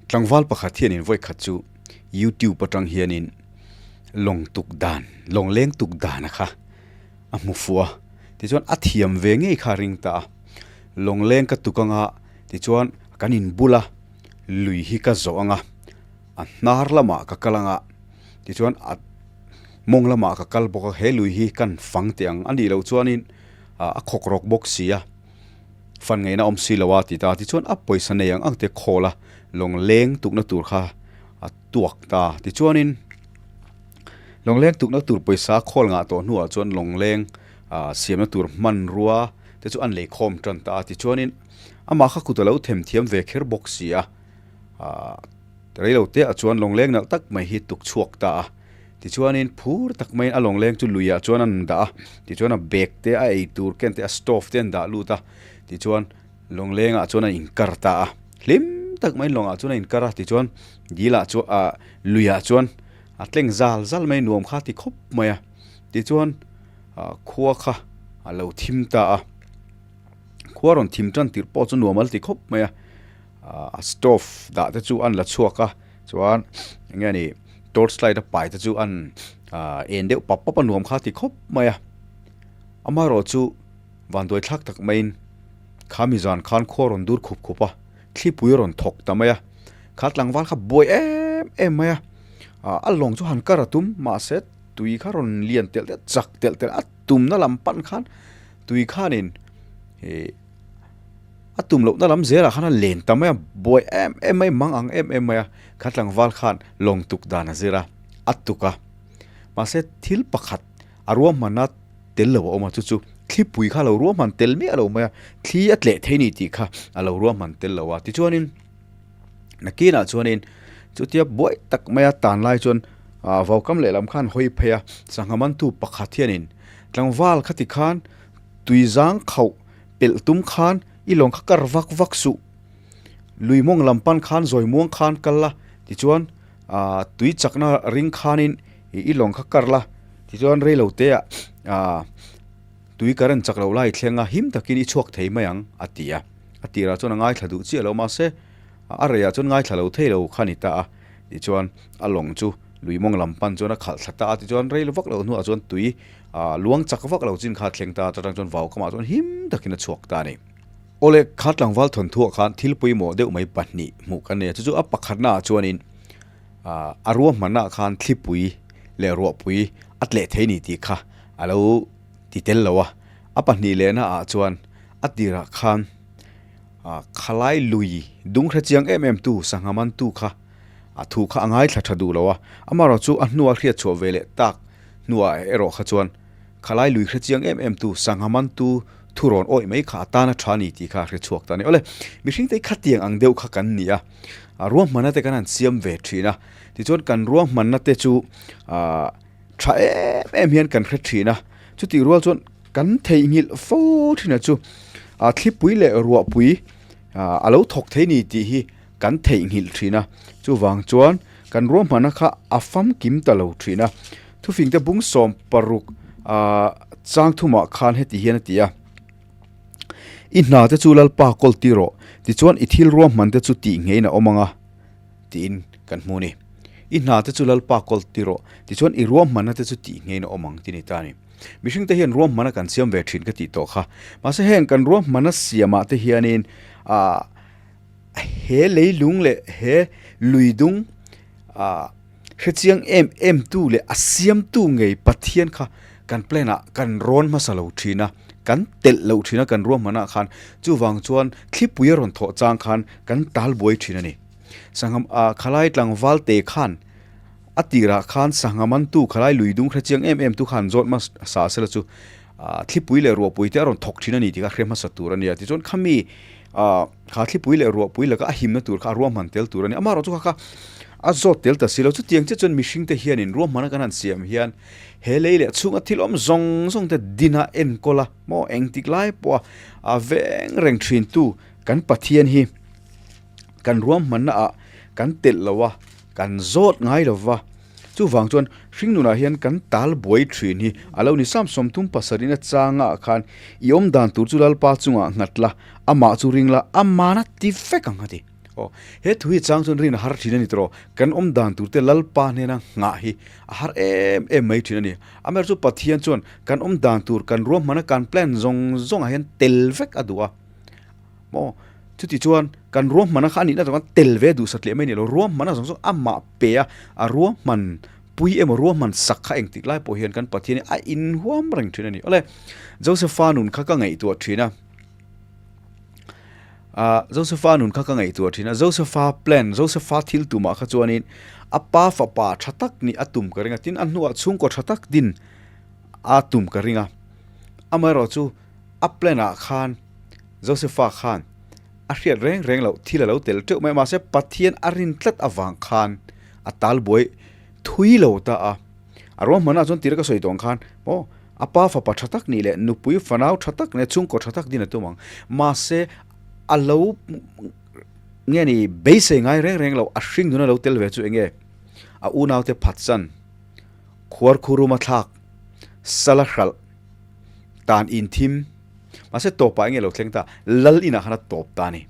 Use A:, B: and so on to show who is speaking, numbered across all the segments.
A: Tlangval pakhat hianin vawi khat chu YouTube atang hianin lawng tuk dan, lawng leng tuk dan a kha a hmu fuh a, tichuan a thiam ve ngei kha a ring ta a. Lawng leng ka tuk anga tichuan kan inbul a, lui hi ka zawh anga a hnar lamah ka kal anga tichuan a mawng lamah ka kal bawk a, he lui hi kan fang teh ang a nih loh chuanin a khawk rawk bawk si a. Fan ngaihna awm si lo a ti ta. Tichuan a pawisa nei ang ang te khawl a lawng leng tukna tur kha a tuak ta. Tichuanin lawng leng tukna tur pawisa a khawl ngah tawh hnuah chuan lawng leng ah siamna tur hmanrua te chu an lei khawm tan ta a. Tichuanin amah kha kut a lo them thiam ve kher bawk si a. Ah reilo te ah chuan lawng leng nalh tak mai hi tuk chhuak ta a. Tichuanin phur tak maiin a lawngleng chu luiah chuan an dah a, tichuan a bag te a ei tur ken te a stove te an dah lut a, tichuan lawnglengah chuan a inkar ta a, hlim tak maiin lawngah chuan a inkar a, tichuan dilah chuan ah luiah chuan a tleng zal zal mai nuam kha ti khawp mai a, tichuan ah khua kha a lo thim ta a, khua rawn thim tan tirh pawh chu nuam a la ti khawp mai a, ah a stove dah te chu an la chhuak a. Chuan eng nge ni torch light a pai te chu an ah en deuh pap pap a nuam kha ti khawp mai a amaherawh chu vanduai thlak tak maiin khami zan khan khua rawn dur khup khup a thlipui a rawn thawk ta mai a kha tlangval kha buai em em mai a ah a lawng chu han kar a tum mahse tui kha rawn lian telh telh chak telh telh a tumna lam pan khan tui khanin ih. A tum lohna lam zelah khan a len ta mai a, buai em em mai, mang ang em em mai a, kha tlangval khan lawng tuk dan a zir a, a tuk a. Mahse thil pakhat a ruahmanna tel lo a awm a, chu chu thlipui kha a lo ruahman tel miah lo mai a, thli a tleh thei ni tih kha a lo ruahman tel lo a. Tichuanin nakinah chuanin chutia buai tak maia tan lai chuan ah vaukam lehlam khan hawi phei a, sangha mantu pakhat hianin tlangval khati khan tuizang khauh Pelh tum khan i lawng kha kar vak vak suh. Lui mawng lam pan khan zawi muang khan kal la, tichuan aah tui chakna ring khanin i lawng kha kar la, tichuan rei lo te ah aah tui current chak loh lai thleng a him takin i chhuak thei mai ang a ti a. A tirah chuan a ngaithla duh chiah lo mahse a reiah chuan ngaithla lo thei lo kha a ni ta a, tichuan a lawng chu lui mawng lam pan chuan a khalh thla ta a, tichuan rei vak lo hnuah chuan tui Ah, luang chak vak lo chin kha a thleng ta, chutang chuan vau kamah chuan him takin a chhuak ta a ni. Awle, kha tlangval thawnthuah khan thil pawimawh deuh mai pahnih hmuh kan nei a, chu chu a pakhatnaah chuanin ah a ruahmanah khan thlipui leh ruahpui a tleh thei ni tih kha a lo ti tel lo a, a pahnih lehnaah chuan a tirah khan ah khalai lui dung hre chiang em em tu sangha mantu kha a thu kha a ngaithla tha duh lo a, amaherawhchu chu a hnua hriat chhuah ve leh tak Hnuah erawh kha chuan khalai lui hre chiang em em tu, sangha mantu thu rawn awih mai kha a tan a tha ni tih kha a hre chhuak ta a ni. Awle, mihring te hi khatiang ang deuh kha kan ni a, ruahmanna te kan han siam ve thin a, tichuan kan ruahmanna te chu ah tha em em hian kan hre thin a, chutih rual chuan kan theihnghilh fo thin a chu ah thlipui leh ruahpui ah a lo thawk thei ni tih hi kan theihnghilh thin a, chuvang chuan kan ruahmanna kha a famkim ta lo thin a. Thufingte bung 16 ah chang thumah khan heti hian a ti a, I hna te chu Lalpa kawl ti rawh, tichuan i thil ruahman te chu tih ngeiin a awm ang a, tiin kan hmu a ni. I hna te chu Lalpa kawl ti rawh, tichuan i ruahmanna te chu tih ngeiin a awm ang ti ni ta a ni. Mihringte hian ruahmanna kan siam ve thin ka tih tawh kha. Mahse heng kan ruahmanna siamah te hianin ah He leilung leh he luidung ah hrechiang em em tu leh a siamtu ngei Pathian kha kan plan ah kan rawn hmasa lo thin a, kan telh loh thin a kan ruahmanah khan chuvang chuan thlipui a rawn thawh chang khan kan tal buai thin a ni. Sangha ah khalai tlangval te khan a tirah khan sangha mantu khalai luidung hrechiang em em tu khan zawt hmasa sela chu ah thlipui leh ruahpui te a rawn thawk thin a ni tih kha hre hmasa tur a ni a tichuan khami ah kha thlipui leh ruahpui laka a himna tur kha a ruahman tel tur a ni amaherawh chu kha kha a zawt tel ta si lo chutiang chiah chuan mihring te hianin ruahmana kan han siam hian he lei leh chhunga thil awm zawng zawng te dina enkawl a maw engtik lai pawha a veng reng thin tu kan Pathian hi kan ruahmanna ah kan telh lo a kan zawt ngai lo va. Chuvang chuan hringnunah hian kan tal buai thin hi a lo ni sam 37 in a changah khan i awm dan tur chu Lalpa chungah nghat la, amah chu ring la, amana ti vek ang a ti. Aw, he thu hi chang chuan rin a har thin a ni tawh. Kan awm dan tur te Lalpa hnena nghah hi a har em em mai thin a ni. Amaherawhchu chu Pathian chuan kan awm dan tur, kan ruahmana kan plan zawng zawngah hian tel vek a duh a. Maw? Chuti chuan kan ruahmana kha a nihna takah tel ve duh satliah mai a ni lo. Ruahmana zawng zawng amah pe a, a ruahman pui emaw ruahman sak kha engtik lai pawh hian kan Pathian hi a inhuam reng thin a ni. Awle, Josepha nun kha ka ngaihtuah thin a. Ah, Josepha nun kha ka ngaihtuah thin a, Josepha plan, Josepha thil tumah kha chuanin a pa fapa tha tak nih a tum ka ring a, tin a hnuah chhungkaw tha tak din a tum ka ring a. Amaherawh chu a plan ah khan Josepha khan a hriat reng reng loh thil a lo tel teuh mai a, mahse Pathian a rin tlat avang khan a talbuai thui lo ta a. A ruahmanah chuan tira ka sawi tawh ang khan maw a pa fapa tha tak nih leh nupui fanau tha tak leh chhungkaw tha tak din a tum ang. Mahse a lo nge ni beisei ngai reng reng lo a hring nuna lo tel ve chu eng nge a unaute phatsan khuarkhuruma thlak sala hralh tan inthim mahse tawpah eng nge lo thleng ta lal inah khan a tawp ta a ni.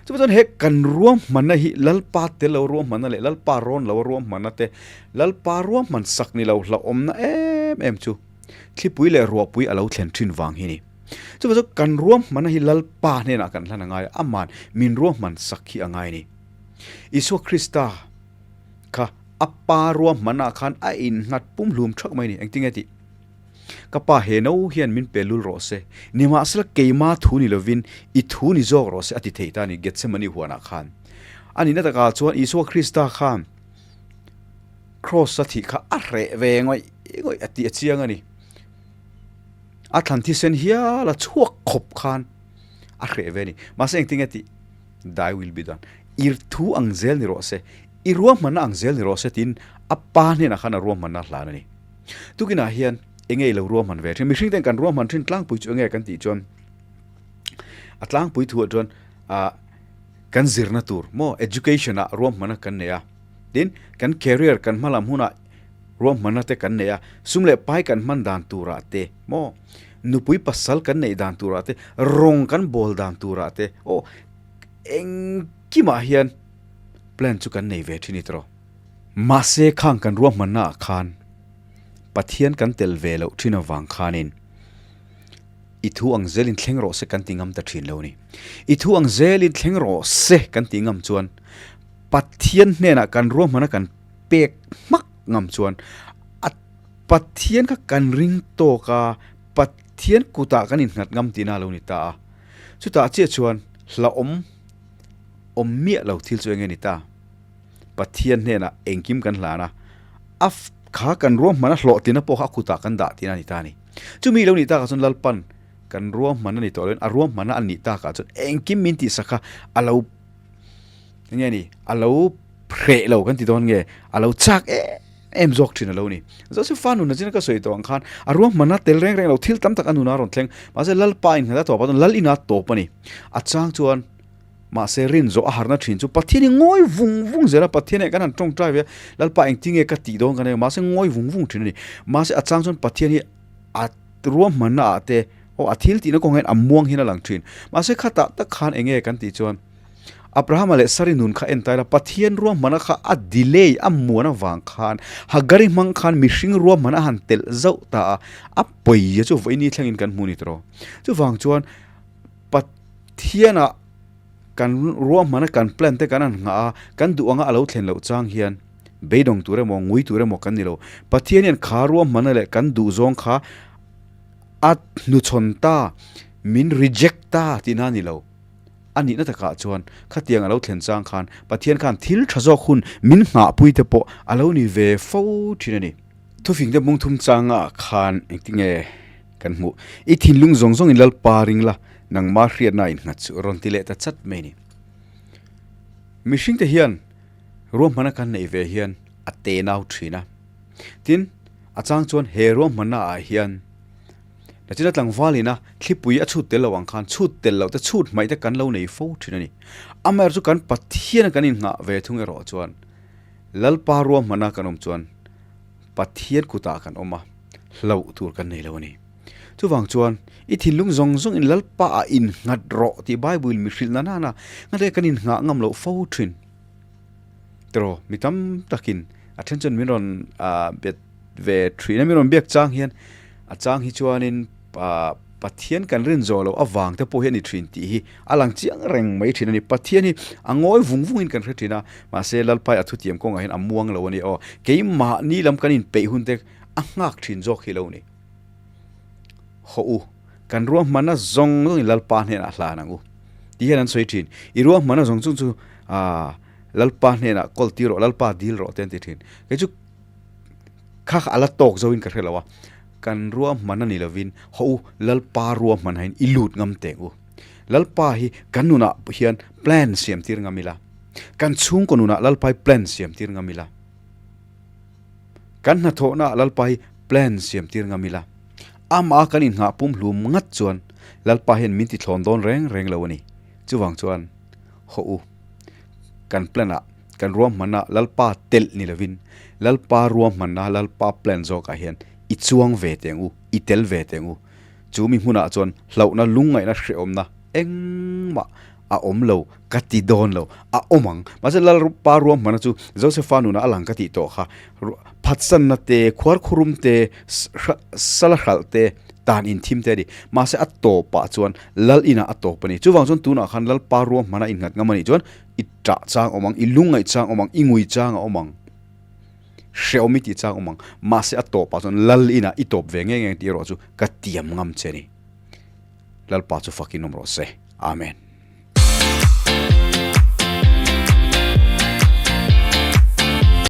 A: Chuvang chuan he kan ruahmanna hi Lalpa tel lo ruahmanna leh Lalpa rawn lo ruahmanna te, Lalpa ruahman sak ni lo hlauhawmna em em chu thlipui leh ruahpui a lo thlen thin vang hi ni. Chuvang chuan kan ruahmanna hi Lalpa hnenah kan hlan a ngai a, aman min ruahman sak hi a ngai a ni. Isua Krista kha a pa ruahmanah khan a innghat pumhlum thak mai a ni. Engtin nge tih? Ka pa he no hian min pe lul rawh se, nimahsela keima thu ni lovin i thu ni zawk rawh se a ti thei ta a ni Gethsemane huanah khan. A nihna takah chuan Isua Krista khan Kraws a thih kha a hreh ve ngawih ngawih a tih a chiang a ni. A thlan thisen hial a chhuak khawp khan a hreh ve a ni. Mahse engtin nge tih? Thy will be done. I thu ang zel ni rawh se, i ruahmanna ang zel ni rawh se tiin a pa hnenah khan a ruahmanna a hlan a ni. Tukinah hian enge i lo ruahman ve thin? Mihring ten kan ruahman thin tlangpui chu enge kan tih chuan a tlangpui thuah chuan ah kan zirna tur maw education ah ruahmanna kan nei a, tin kan career kan hma lam hunah ruahmanna te kan nei a, sum leh pai kan hman dan turah te maw nupui pasal kan neih dan turah te rawng kan bawl dan turah te aw engkimah hian plan chu kan nei ve thin i tawh. Mahse khang kan ruahmanna ah khan Pathian kan tel ve loh thin avang khanin i thu ang zelin thleng rawh se kan ti ngam ta thin lo ni. I thu ang zelin thleng rawh se kan ti ngam chuan Pathian hnenah kan ruahmanna kan pek hmak ngam chuan a Pathian kha kan ring tawk a, Pathian kutah kan innghat ngam tihna a lo ni ta a. Chutah chiah chuan hlauhawm awm miah lo thil chu eng nge ni ta? Pathian hnenah engkim kan hlan a, a kha kan ruahman a hlawhtlina pawh kha a kutah kan dah tihna a ni ta a ni. Chumi lo nih takah chuan Lalpan kan ruahman a ni tawh loin a ruahman a nih takah chuan engkim min tihsak kha a lo eng nge ni a lo hreh lo kan ti dawn nge a lo chak em em zawk thin a lo ni. Josepha nuna chin ka sawi tawh ang khan a ruahman a tel reng reng lo thil tam tak a nuna a rawn thleng mahse Lalpa in nghet a tawpah chuan Lal ina tawp a ni. A chang chuan Mahse rin zawh a harna thin chu Pathian hi ngawi vung vung zel a, Pathian eh kan han tawngtai ve a, Lalpa engtin nge ka tih dawn kan eng, mahse ngawi vung vung thin a ni. Mahse a chang chuan Pathian hi a ruahmanna ah te aw a thil tihna kawng hian a muang hian a lang thin. Mahse khatah tak khan eng nge kan tih chuan Abrahama leh Sari nun kha en ta ila Pathian ruahmanna kha a delay a muan avang khan Hagari hmang khan mihring ruahmanna a han telh zauh ta a, a pawi a chu vawiini thlengin kan hmu a ni tawh. Chuvang chuan Pathianah kan ruahmana kan plan te kan han nghah a, kan duh anga a lo thlen loh chang hian beidawng tur emaw ngui tur emaw kan ni lo. Pathian hian kha ruahmana leh kan duh zawng kha a hnuchhawn ta, min reject ta tihna a ni lo. A nihna takah chuan khatiang a lo thlen chang khan Pathian khan thil tha zawk hun min nghahpui te pawh a lo ni ve fo thin a ni. Thufing te bungthum changah khan engtinge Kan hmuh. I thinlung zawng zawngin Lalpa ring la, nangma hriatna innghat chu rawn ti leh ta chat mai ni. Mihringte hian ruahmanna kan neih ve hian a tenau thin a. Tin, a chang chuan he ruahmanna ah hian nachina tlangvalina thlipui a chhut tel lo ang khan chhut tel loh te chhut hmaih te kan lo nei fo thin a ni. Amaherawhchu kan Pathiana kan innghah ve thung erawh chuan Lalpa ruahmanna kan awm chuan Pathian kutah kan awm a, hlauh tur kan nei lo a ni. Chuvang chuan, i thinlung zawng zawng in Lalpa ah innghat rawh tih Bible in mi hrilh na nana ngate kan inngah ngam loh fo thin. Tiraw, mi tam takin a then chuan min rawn bet ve thin a, min rawn biak chang hian a chang hi chuanin Pathian kan rin zawh loh avang te pawh hi a ni thin tih hi a lang chiang reng mai thin a ni. Pathian hi a ngawi vung vungin kan hre thin a, mahse Lalpai a thutiam kawngah hian a muang lo a ni aw. Keimahni lam kan inpeih hun te a nghak thin zawk hi lo ni. Hawh u, kan ruahmanna zawng zawngin Lalpa hnenah hlan ang u tih hian an sawi thin. I ruahmanna zawng zawng chu Lalpa hnenah kawl tir rawh, Lalpa dil rawh te an ti thin. Kei chu kha kha a la tawk zo in ka hre lo a, kan ruahman a ni lovin hawh u, Lalpa ruahman hain i lut ngam teh u. Lalpa hi kan nunah hian plan siam tir ngam ila, kan chhungkaw nunah Lalpa hi plan siam tir ngam ila, kan hnathawhnaah Lalpa hi plan siam tir ngam ila, amah kan inngah pumhlum ngat chuan Lalpa hian min tithlawn dawn reng reng lo a ni. Chuvang chuan hawh u, kan plan ah, kan ruahmanna Lalpa telh ni lovin, Lalpa ruahmanna, Lalpa plan zawkah hian i chuang ve teh ang u, i tel ve teh ang u. Chu mi hmunah chuan hlauhna, lungngaihna, hrehawmna engmah a awm lo, ka ti dawn lo, a awm ang. Mahse Lalpa ruahmanna chu Josefa nunah a lang ka tih tawh kha, phatsanna te, khuarkhurum te, sala hralh te, tan inthim te a ni. Mahse a tawpah chuan Lal inah a tawp a ni. Chuvang chuan tunah khan Lalpa ruahmana innghat ngam a nih chuan i ṭah chang awm ang, i lungngaih chang awm ang, i ngui chang a awm ang, hrehawm i tih chang awm ang. Mahse a tawpah chuan Lal inah i tawp ve ngei ngei tih erawh chu ka tiam ngam che a ni. Lalpa chu fakin awm rawh se. Amen.